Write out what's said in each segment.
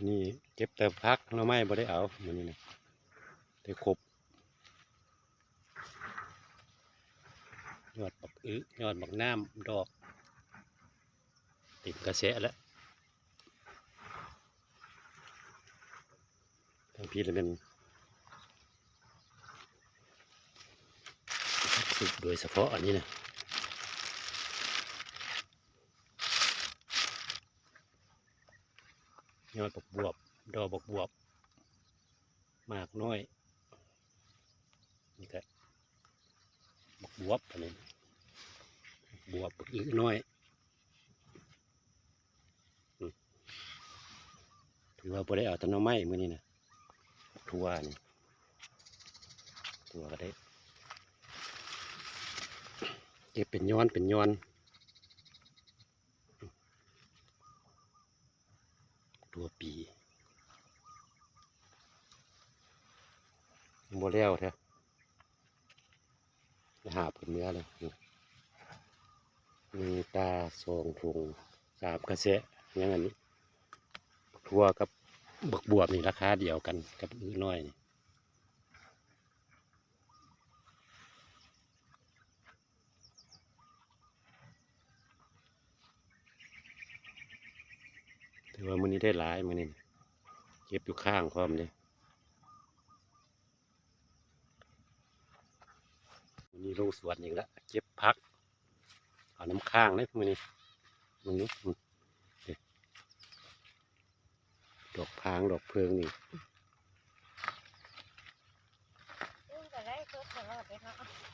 ນີ້ເກັບແຕ່ຜັກ ໜໍ່ໄມ້ບໍ່ໄດ້ເອົາມື້ນີ້ນະ ໄດ້ຄົບ ຍອດບັກອຶ ຍອດບັກນ້ຳ ດອກ ເຕັມກະແສແລ້ວ. ທາງພີ້ລະແມ່ນຜັກສຸກໂດຍສະເພາະອັນນີ້ນະ ຍອດບັກບວບ ດອກບັກບວບ ໝາກນ້ອຍ ນີ້ກະບັກບວບ ອັນນີ້ບັກບວບ ບັກອຶນ້ອຍ. ອືມ ຖືວ່າບໍ່ໄດ້ເອົາແຕ່ໜໍ່ໄມ້ມື້ນີ້ນະ ຖົ່ວນີ້ ຖົ່ວກະໄດ້ເກັບເປັນຍອນເປັນຍອນ ຖົ່ວປີ ຍັງບໍ່ແລ້ວແທ້. ໄປຫາບກັນເມືອເລີຍ ມີຕາສອງຖົງ ສາມກະແສ. ຍັງອັນນີ້ ຖົ່ວກັບບັກບວບນີ້ລາຄາດຽວກັນກັບອຶນ້ອຍນີ້. ຖືວ່າມື້ນີ້ໄດ້ຫຼາຍ ມື້ນີ້ເກັບຢູ່ຂ້າງພ້ອມເດ້. ມື້ນີ້ລົງສວນອີກລະ ເກັບຜັກ ເອົານ້ຳຄ້າງເດ້ມື້ນີ້ ມື້ນີ້ ອືມ ດອກຜາງດອກເພີງນີ້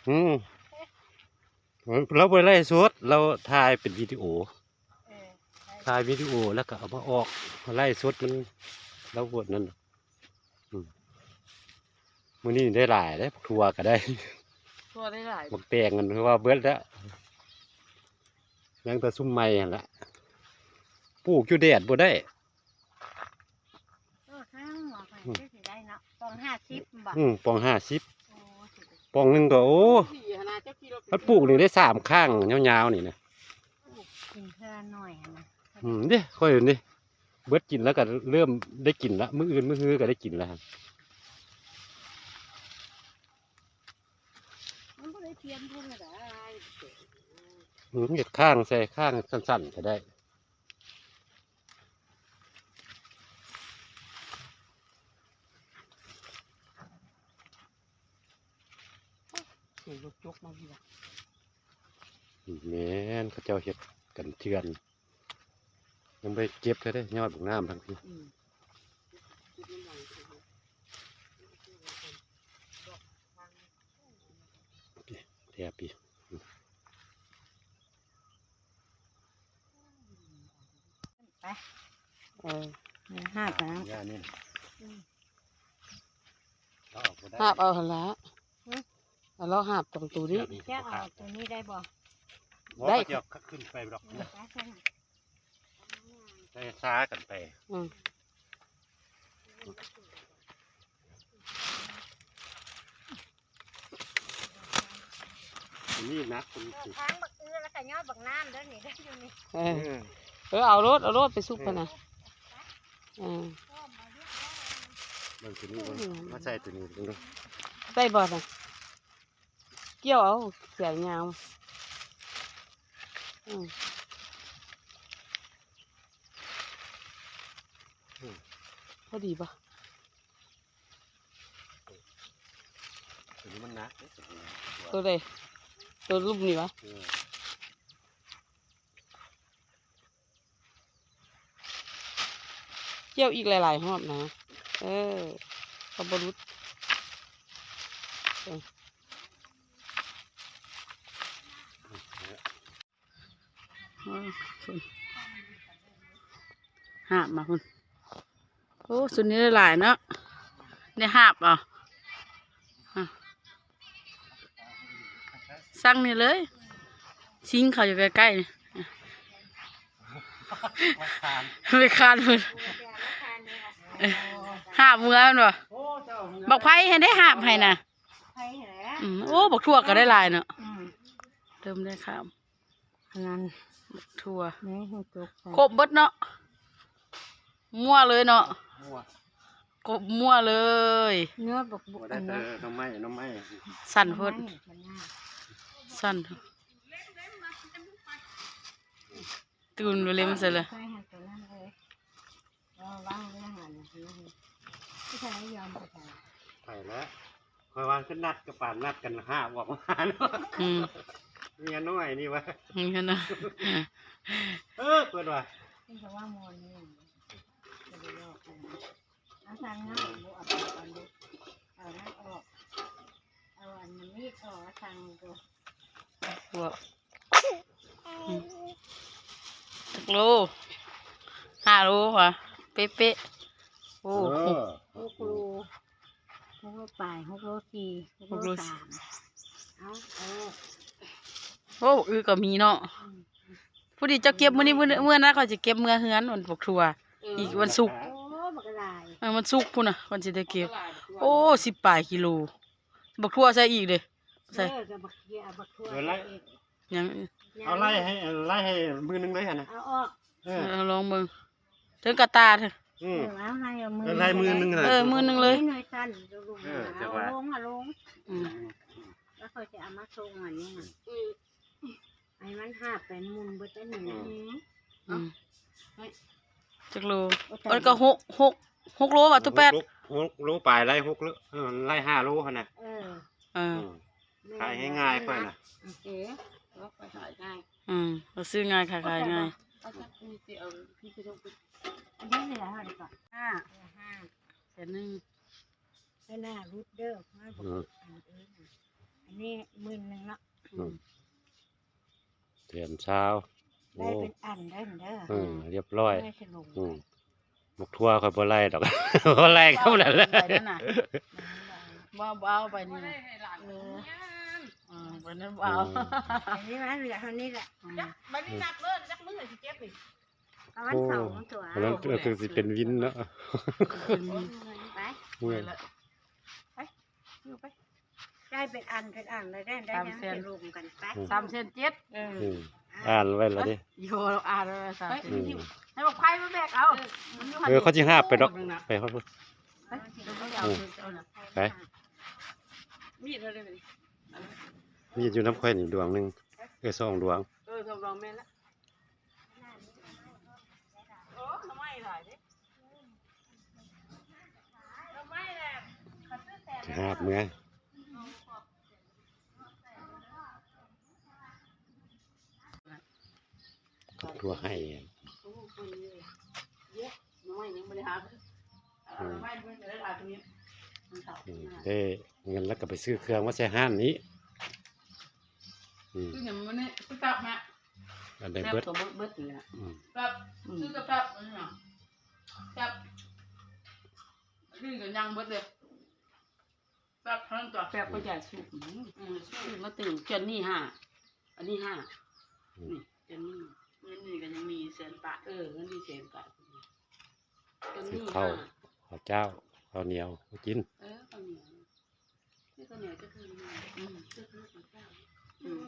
ອືມ ລາວບໍ່ໄດ້ໄລຟ໌ສົດ ລາວຖ່າຍເປັນວິດີໂອ ເອີ ຖ່າຍວິດີໂອແລ້ວກະເອົາມາອອກ ໄລຟ໌ສົດມັນ ລາວບໍ່ນັ້ນ. ອືມ ມື້ນີ້ໄດ້ຫຼາຍເດ້ ຖົ່ວກະໄດ້ ຖົ່ວໄດ້ຫຼາຍ ໝາກແຕງຫັ້ນຄືວ່າເບິດແລ້ວ ຍັງແຕ່ຊຸມໃໝ່ຫັ້ນລະ ປູກຢູ່ແດດບໍ່ໄດ້. ເອີ ຂ້າງຫົວຂ້ອຍ ອືມ ຄືຊິໄດ້ເນາະ ປອງຫ້າສິບບໍ່? ອືມ ປອງຫ້າສິບ ໂອ້ ປອງໜຶ່ງກະ ໂອ້ ມັນປູກນີ້ໄດ້ສາມຂ້າງຍາວໆນີ້ນະ ກິນເທື່ອໜ້ອຍຫັ້ນນະ. ອືມ ເດ້ ຂ້ອຍເຫັນເດ້ ເບິດກິນແລ້ວກະເລີ່ມໄດ້ກິນລະ ມື້ອື່ນມື້ຮືກະໄດ້ກິນລະ ມັນບໍ່ໄດ້ພຽງເທົ່າໃດ. ອືມ ເຮັດຂ້າງໃສ່ ຂ້າງສັ້ນໆກະໄດ້. ເອີ ລົດຈົກມາພີ້ວະ ແມ່ນ ເຂົາເຈົ້າເຮັດກັນເຖື່ອນ ຍັງບໍ່ໄດ້ເກັບເທື່ອເດ້ ຍອດບັກນ້ຳທັງພີ້ ອືມ ແທ້ປີ ໄປ ເອີ ຫາບນະ ຫາບເອົາຫັ້ນລະ ເອົາລອກຫາບຕອງໂຕນີ້ ແກ້ວເອົາໂຕນີ້ໄດ້ບໍ່? ບໍ່ ໄດ້ ເຂົາຈະຂຶ້ນໄປດອກ ເອີ ໄປຊັ້ນ ໄດ້ຊາກັນໄປ ອືມ ນີ້ໜັກ ເອີ ທາງບັກອຶ ແລ້ວກະຍອດບັກນ້ຳເດີນີ້ ເດີຢູ່ນີ້ ເອີ ເອີ ເອົາໂລດ ເອົາໂລດ ໄປສຸກ ເອີ ພຸ້ນນະ ເອີ ເບິ່ງໂຕນີ້ ເບິ່ງ ມາໃສ່ໂຕນີ້ເບິ່ງດູ ໄດ້ບໍ່ນະ? ກ່ຽວເອົາ ສາຍຍາວ ອືມ ພໍດີບໍ່? ໂຕນີ້ມັນໜັກເດ້ ໂຕໃດ? ໂຕລຸ່ມນີ້ຫວາ? ເອີ ກ່ຽວອີກຫຼາຍໆຮອບນະ ເອີ ກະບໍ່ຫຼຸດ ເອີ. ໂອ້ ພຸ້ນ ຫາບມາພຸ້ນ ໂອ້ ຊຸດນີ້ໄດ້ຫຼາຍເນາະ ໄດ້ຫາບເອົາ ອາ ສັ່ງນີ້ເລີຍ ຊິງເຂົາຢູ່ໃກ້ໆນີ້ ແມ່ຄ້ານເພິ່ນ ຫາບເມືອແມ່ນບໍ່? ບັກໄຜ່ຫັ້ນເດ້ຫາບໃຫ້ນະ ອືມ ໂອ້ ບັກຖົ່ວກະໄດ້ຫຼາຍເນາະ ອືມ ເລີ່ມໄດ້ຂ້າມ ອັນນັ້ນ ຖົ່ວ ນີ້ ຄົບເບິດເນາະ ມົ້ວເລີຍເນາະ ມົ້ວ ກົບມົ້ວເລີຍ. ເນື້ອບັກບຸກ ບໍ່ໄດ້ແຕ່ໜໍ່ໄມ້ ໜໍ່ໄມ້ ສັ້ນໂພດ ໜໍ່ໄມ້ມັນຍາກ ສັ້ນ ຕູນໄປເລັມໃສ່ລະ ໃສ່ໃຫ້ຕົວນັ້ນເລີຍ ລະວັງເລື່ອງອັນນັ້ນ ຜູ້ຊາຍຍອມໄປ ໄປແລ້ວ. ຂ້ອຍວ່າຄືນັດກັບປານນັດກັນຫາອອກມາເນາະ ອືມ ເມຍນ້ອຍນີ້ວ່າ ເມຍນ້ອຍ ເອີ ເພິ່ນວ່າ ເພິ່ນກໍວ່າມ່ວນນີ້ ກໍໄດ້ອອກກັນ ເອົາທາງນັ້ນບໍ່ເອົາໄປກ່ອນເດີ້ ເອົານັ້ນອອກ ເອົາອັນນີ້ອອກ ເອົາທາງນີ້ກໍ ພວກ ອືມ ຈັກໂລ ຫ້າໂລຫວາ ເປະໆ ໂອ້ ເອີ ຫົກ ຫົກໂລ ຫົກໂລປາຍ ຫົກໂລສີ່ ຫົກໂລ ຫົກໂລສາມ ເອົາ ເອົາ ໂອ້ ອື ກໍມີເນາະ ອືມ ພໍດີເຈົ້າເກັບມື້ນີ້ ມື້ ມື້ນັ້ນຂ້ອຍຊິເກັບເມືອເຮືອນ ມັນບັກຖົ່ວ ເອີ ອີກວັນສຸກ ໂອ້ ບັກຫຼາຍ ເອີ ວັນສຸກພຸ້ນນະ ເພິ່ນຊິໄດ້ເກັບ ບັກຫຼາຍ ໂອ້ ສິບປາຍກິໂລ ບັກຖົ່ວໃສ່ອີກເດ້ ໃສ່ ເອີ ກັບບັກເຂືອ ເອົາບັກຖົ່ວ ເອີ ໄລ່ ໃສ່ອີກ ຍັງ ເອົາໄລ່ໃຫ້ ໄລ່ໃຫ້ໝື່ນໜຶ່ງເລີຍຫັ້ນນະ ເອົາອອກ ເອີ ເອົາລອງເບິ່ງ ເຖິງກະຕາເທີ ອືມ ເອີ ເອົາໄລ່ ເອົາໝື່ນໜຶ່ງ ເອີ ໄລ່ໝື່ນໜຶ່ງເລີຍ ເອີ ໝື່ນໜຶ່ງເອົາເລີຍ ເອົາໜ່ວຍສັ້ນລົງ ເອີ ຈັ່ງວ່າ ເອົາລົງ ເອົາລົງ ອືມ ແລ້ວຂ້ອຍຊິເອົາມາສົ່ງອັນນີ້ນະ ອືມ ໃຫ້ມັນຫາບໄປໝຸ່ນເບິດອັນນີ້ນະ ອືມ ອືມ ຈັກໂລ ໂອ້ ມັນກໍຫົກ ຫົກ ຫົກໂລວ່າ ຕຸແປດ ຫົກໂລ ຫົກໂລປາຍ ໄລ່ຫົກໂລ ເອີ ໄລ່ຫ້າໂລຫັ້ນນະ ເອີ ເອີ ອືມ ຂາຍໃຫ້ງ່າຍຂ້ອຍນະ ເອີ ເອົາໄປຂາຍງ່າຍ ອືມ ເອົາຊື້ງ່າຍ ຂາຍ ຂາຍງ່າຍ ເອົາຈັກ ນີ້ຊິເອົາ ນີ້ຊິລົງໄປ ອັນນີ້ເຫຼືອເທົ່າໃດກໍ ຫ້າ ຫ້າ ແສນໜຶ່ງ ໄປໜ້າຫຼຸດເດີ ມາບໍ່ ອືມ ອັນອື່ນ ອັນນີ້ໝື່ນໜຶ່ງເນາະ ອືມ ແຖມຊາວ ໄດ້ເປັນອັນເດີ ເດີ ອືມ ຮຽບຮ້ອຍ ອືມ ບັກຖົ່ວຂ້ອຍບໍ່ໄລ່ດອກ ບໍ່ໄລ່ເທົ່ານັ້ນແຫຼະ ບໍ່ ບໍ່ເອົາໃບນີ້ ເອີ ເອີ ໃບນັ້ນບໍ່ເອົາ ອັນນີ້ມາເຫຼືອເທົ່ານີ້ແຫຼະ ອືມ ໃບນີ້ນັບເລີຍ ຈັກມື້ຊິເກັບນີ້ ປະມານ ໂອ້ ສອງຕົວ ອັນນັ້ນ ເອີ ຄືຊິເປັນວິນເນາະ ເປັນວິນ ໄປ ເມື່ອຍ ໄປ ຢູ່ໄປ ໄດ້ເປັນອັນເປັນອັນເລີຍ ໄດ້ ໄດ້ ສາມແສນ ຍັງຊິລົມກັນໄປ ອືມ ສາມແສນເຈັດ ເອີ ອືມ ອ່ານໄວ້ແລ້ວເດ້ ໂຍ ອ່ານໄວ້ ສາມແສນ ອືມ ໃຫ້ບັກໄພມາແບກເອົາ ເອີ ມັນຢູ່ຫັ້ນ ເອີ ເຂົາຊິຫາບໄປດອກ ໄປຮອດພຸ້ນ ໄປ ເອົາ ເອົານະ ໄປ ມີດເທົ່າໃດ ມີດຢູ່ນຳຂ້ອຍນີ້ດວງໜຶ່ງ ເອີ ສອງດວງ ເອີ ສອງດວງແມ່ນລະ ໂອ້ ໜໍ່ໄມ້ຫຼາຍເດ້ ໜໍ່ໄມ້ແຫຼະ ຊິຫາບເມືອ ກັບທົ່ວໄຮ່ ໂອ້ ເບິ່ງເລີຍ ເຍອະ ໜໍ່ໄມ້ຍັງບໍ່ໄດ້ຫາ ອືມ ໜໍ່ໄມ້ເພິ່ນກໍໄດ້ຫຼາຍກວ່ານີ້ ອືມ ໄດ້ເງິນແລ້ວກໍໄປຊື້ເຄື່ອງມາໃສ່ຮ້ານນີ້ ອືມ ຊື້ຫຍັງມື້ນີ້ ໄປຕັບມາ ອັນໃດເບິດ ແຊບກວ່າເບິດ ເບິດນີ້ແຫຼະ ອືມ ແຊບ ອືມ ຊື້ກະແຊບ ອັນນີ້ນະ ແຊບ ອັນອື່ນກໍຍັງເບິດເດ້ ແຊບເທົ່ານັ້ນຕົວະ ແຊບກໍຢ່າສູບ ອືມ ອືມ ຊື້ມາຕື່ມ ເດືອນນີ້ຫ້າ ອັນນີ້ຫ້າ ອືມ ນີ້ ເດືອນນີ້ ເງິນນີ້ກໍຍັງມີແສນປາຍ ເອີ ເງິນນີ້ແສນປາຍ ເດືອນນີ້ຫ້າ ຊື້ເຂົ້າ ເຂົ້າຈ້າວ ເຂົ້າໜຽວມາກິນ ເອີ ເຂົ້າໜຽວ ຊື້ເຂົ້າໜຽວຈັກຄືນໜຶ່ງ ອືມ ຊື້ເຂົ້າຈ້າວ ອືມ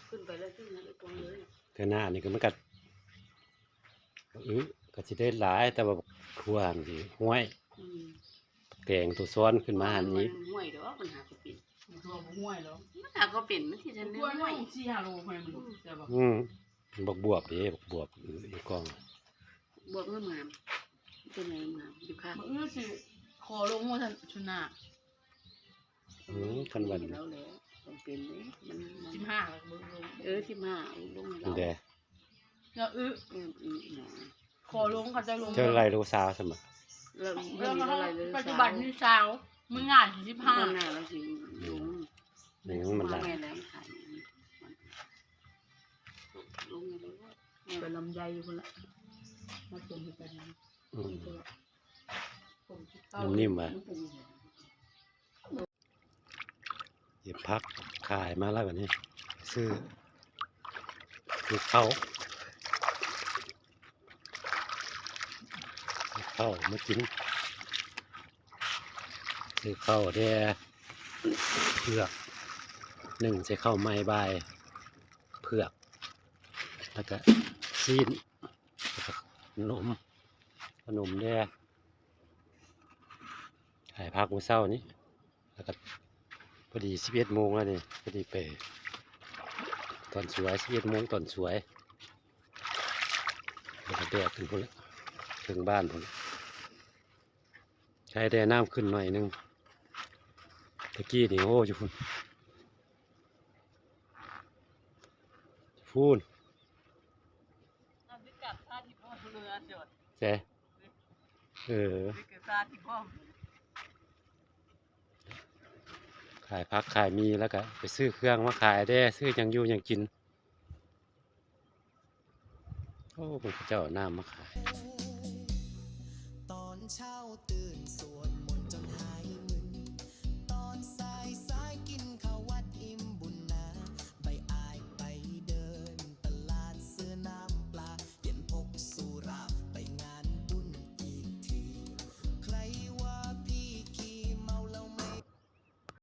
ຂຶ້ນໄປແລ້ວຊື້ຫຍັງອີກກ່ອນເລີຍ ເທື່ອໜ້ານີ້ກໍມັນກໍ ອື ກໍຊິໄດ້ຫຼາຍ ແຕ່ວ່າບັກຖົ່ວຫັ້ນຊິຫ້ວຍ ອືມ ແກງຕົວຊ້ອນຂຶ້ນມາຫັ້ນອີກ ມັນຫ້ວຍດອກ ມັນຫາກໍເປັນ ມັນກໍບໍ່ຫ້ວຍດອກ ມັນຫາກໍເປັນ ມັນຊິທັນໄດ້ຫ້ວຍ ຫ້ວຍສີ່ຫ້າໂລ ຫ້ວຍມັນ ອືມ ແຕ່ວ່າ ອືມ ບັກບວບເດ້ ບັກບວບ ອື ຢູ່ກ້ອງ ບວບງາມໆ ຕົວໃຫຍ່ງາມ ຢູ່ຂ້າງ ມື້ອື່ນຊິຂໍລົງວ່າຊັ້ນ ຊຸນາ ອືມ ຄັນວ່ານີ້ແລ້ວແຫຼະ ຕ້ອງເປັນເດ້ ມັນ ມັນ ສິບຫ້າແລ້ວກໍເບິ່ງລົງ ເອີ ສິບຫ້າລົງໃຫ້ລາວ ແດ່ ລະອຶ ອືມ ອືມ ຂໍລົງ ເຂົາເຈົ້າລົງ ເຈົ້າໄລ່ໂລຊາວຊັ້ນບໍ ລະ ເອີ ເພິ່ນໄລ່ໂລຊາວ ປັດຈຸບັນນີ້ຊາວ ມື້ໜ້າສິບຫ້າ ມື້ໜ້າລະຊິລົງ ອືມ ນີ້ມັນຫຼາຍ ແມ່ນແລ້ວຂາຍ ລົງໃຫ້ເບິ່ງ ໄປລຳໄຍພຸ້ນລະ ມາຕົງໃຫ້ກັນ ອືມ ມັນ ມັນ ມັນ ເກັບຜັກຂາຍມາແລ້ວບັດນີ້ ຊື້ ຊື້ເຂົ້າ ເຂົ້າມາກິນ ຊື້ເຂົ້າແດ່ ເຜືອກ ໜຶ້ງໃສ່ເຂົ້າໃໝ່ບ່າຍ ເຜືອກ ແລ້ວກະຊີ້ນ ແລ້ວກະໜົມ ຂະໜົມແດ່ ຂາຍຜັກມື້ເຊົ້ານີ້ ແລ້ວກໍພໍດີສິບເອັດໂມງແລ້ວນີ້ ພໍດີໄປຕອນສວຍ ສິບເອັດໂມງຕອນສວຍ ແລ້ວກໍແດດຂຶ້ນພຸ້ນແຫຼະ ເທິງບ້ານພຸ້ນ ໃຫ້ແຕ່ນ້ຳຂຶ້ນໜ້ອຍໜຶ່ງ ຕະກີ້ນີ້ ໂອ້ ຢູ່ພຸ້ນ ພຸ້ນ ເອີ ແຊ ເອີ ຂາຍຜັກຂາຍໝີ່ ແລ້ວກະໄປຊື້ເຄື່ອງມາຂາຍແດ່ ຊື້ຫຍັງຢູ່ຫຍັງກິນ. ໂອ້ ເພິ່ນເຂົາເຈົ້າເອົານ້ຳມາຂາຍ.